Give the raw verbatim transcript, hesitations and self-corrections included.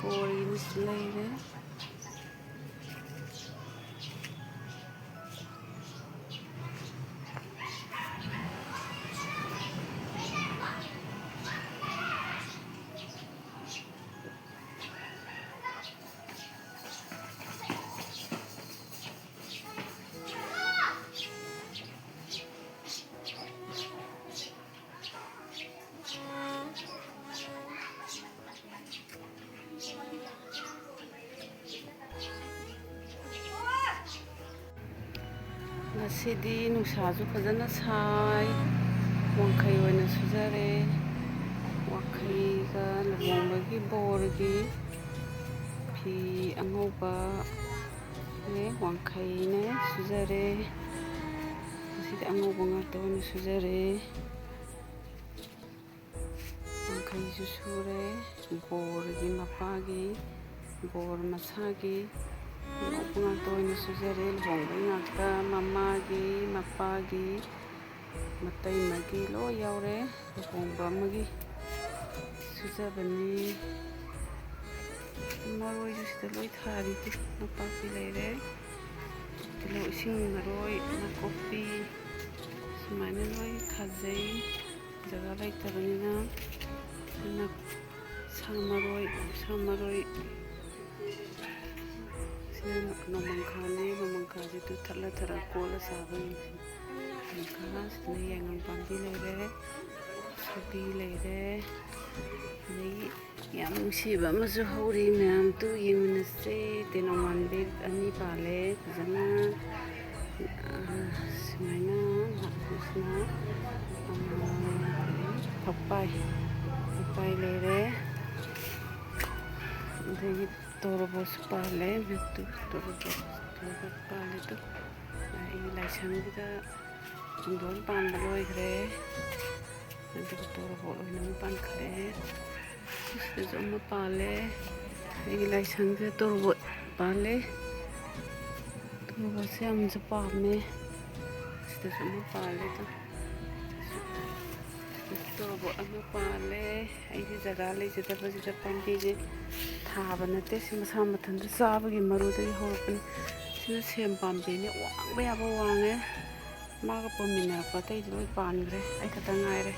ꯕꯣꯔꯒꯤꯅꯁꯨ ꯂꯩꯔꯦ꯫ ꯉꯁꯤꯗꯤ ꯅꯨꯡꯁꯥꯁꯨ ꯐꯖꯅ ꯁꯥꯏ꯫ ꯋꯥꯡꯈꯩ ꯑꯣꯏꯅ ꯁꯨꯖꯔꯦ꯫ ꯋꯥꯡꯈꯩꯒ ꯂꯨꯍꯣꯡꯕꯒꯤ ꯕꯣꯔꯒꯤ ꯐꯤ ꯑꯉꯧꯕ ꯅꯦ, ꯋꯥꯡꯈꯩꯅꯦ ꯁꯨꯖꯔꯦ꯫ ꯉꯁꯤꯗꯤ ꯑꯉꯧꯕ ꯉꯥꯛꯇ ꯑꯣꯏꯅ ꯁꯨꯖꯔꯦ꯫ ꯋꯥꯡꯈꯩꯁꯨ ꯁꯨꯔꯦ꯫ ꯕꯣꯔꯒꯤ ꯃꯄꯥꯒꯤ, ꯕꯣꯔ ꯃꯁꯥꯒꯤ ꯑꯉꯧꯕ ꯉꯥꯛꯇ ꯑꯣꯏꯅ ꯁꯨꯖꯔꯦ꯫ ꯂꯨꯍꯣꯡꯕꯩ ꯉꯥꯛꯇ ꯃꯃꯥꯒꯤ, ꯃꯄꯥꯒꯤ, ꯃꯇꯩꯃꯒꯤ ꯂꯣꯏ ꯌꯥꯎꯔꯦ꯫ ꯂꯨꯍꯣꯡꯕ ꯑꯃꯒꯤ ꯁꯨꯖꯕꯅꯤ꯫ ꯃꯔꯣꯏꯁꯨ ꯁꯤꯗ ꯂꯣꯏ ꯊꯥꯔꯤꯗꯤ ꯅꯄꯥꯛꯄꯤ ꯂꯩꯔꯦ, ꯇꯤꯜꯍꯧ, ꯏꯁꯤꯡ ꯃꯔꯣꯏ, ꯅꯥꯀꯨꯞꯄꯤ ꯁꯨꯃꯥꯏꯅ ꯂꯣꯏ ꯊꯥꯖꯩ꯫ ꯖꯒꯥ ꯂꯩꯇꯕꯅꯤꯅ ꯑꯗꯨꯅ ꯁꯥ ꯃꯔꯣꯏ, ꯁꯥ ꯃꯔꯣꯏ ꯁꯤꯅ ꯅꯣꯡꯃꯪꯈꯥꯅꯦ꯫ ꯅꯣꯡꯃꯪꯈꯥꯁꯤꯗ ꯊꯠꯂ ꯊꯠꯂ ꯀꯣꯠꯂ ꯆꯥꯕꯒꯤ ꯅꯣꯡꯃꯪꯈꯥ꯫ ꯁꯤꯗꯅ ꯌꯥꯏꯉꯪ ꯄꯥꯝꯕꯤ ꯂꯩꯔꯦ, ꯊꯕꯤ ꯂꯩꯔꯦ, ꯑꯗꯒꯤ ꯌꯥꯝ ꯅꯨꯡꯁꯤꯕ ꯑꯃꯁꯨ ꯍꯧꯔꯤ꯫ ꯃꯌꯥꯝ ꯇꯨ ꯌꯦꯡꯃꯤꯟꯅꯁꯦ꯫ ꯇꯦꯅꯧꯋꯥꯟꯕꯤ ꯑꯅꯤ ꯄꯥꯜꯂꯦ ꯐꯖꯅ꯫ ꯁꯨꯃꯥꯏꯅ ꯂꯥꯛꯄꯁꯤꯅ, ꯐꯛꯄꯥꯏ, ꯐꯛꯄꯥꯏ ꯂꯩꯔꯦ꯫ ꯑꯗꯒꯤ ꯇꯣꯔꯕꯣꯠꯁꯨ ꯄꯥꯜꯂꯦ꯫ ꯃꯌꯥꯝ ꯇꯨ ꯇꯣꯔꯕꯣꯠ, ꯇꯣꯔꯕꯣꯠ ꯄꯥꯜꯂꯦ ꯇꯨ꯫ ꯑꯩꯒꯤ ꯂꯥꯏꯁꯪꯁꯤꯗ ꯄꯨꯡꯗꯣꯟ ꯄꯥꯟꯕ ꯂꯣꯏꯈ꯭ꯔꯦ꯫ ꯑꯗꯨꯒ ꯇꯣꯔꯕꯣꯠ ꯑꯣꯏꯅ ꯑꯃ ꯄꯥꯟꯈꯠꯂꯛꯑꯦ꯫ ꯁꯤꯗꯁꯨ ꯑꯃ ꯄꯥꯜꯂꯦ꯫ ꯑꯩꯒꯤ ꯂꯥꯏꯁꯪꯁꯤꯗ ꯇꯣꯔꯕꯣꯠ ꯄꯥꯜꯂꯦ꯫ ꯇꯣꯔꯕꯣꯠꯁꯦ ꯌꯥꯝꯅꯁꯨ ꯄꯥꯝꯃꯦ꯫ ꯁꯤꯗꯁꯨ ꯑꯃ ꯄꯥꯜꯂꯦ꯫ ꯑꯗꯣ ꯇꯣꯔꯕꯣꯠ ꯑꯃ ꯄꯥꯜꯂꯦ꯫ ꯑꯩꯒꯤ ꯖꯒꯥ ꯂꯩꯖꯗꯕꯁꯤꯗ ꯄꯥꯝꯕꯤꯁꯦ ꯊꯥꯕ ꯅꯠꯇꯦ, ꯁꯤ ꯃꯁꯥ ꯃꯊꯟꯇ ꯆꯥꯕꯒꯤ ꯃꯔꯨꯗꯒꯤ ꯍꯧꯔꯛꯄꯅꯤ꯫ ꯁꯤꯅ ꯁꯦꯝ ꯄꯥꯝꯕꯤꯅꯤ, ꯋꯥꯡꯕ ꯌꯥꯕ ꯋꯥꯡꯉꯦ꯫ ꯃꯥꯒ ꯄꯣꯝꯃꯤꯟꯅꯔꯛꯄ ꯑꯇꯩꯗꯤ ꯂꯣꯏ ꯄꯥꯟꯈ꯭ꯔꯦ, ꯑꯩ ꯈꯛꯇ ꯉꯥꯏꯔꯦ꯫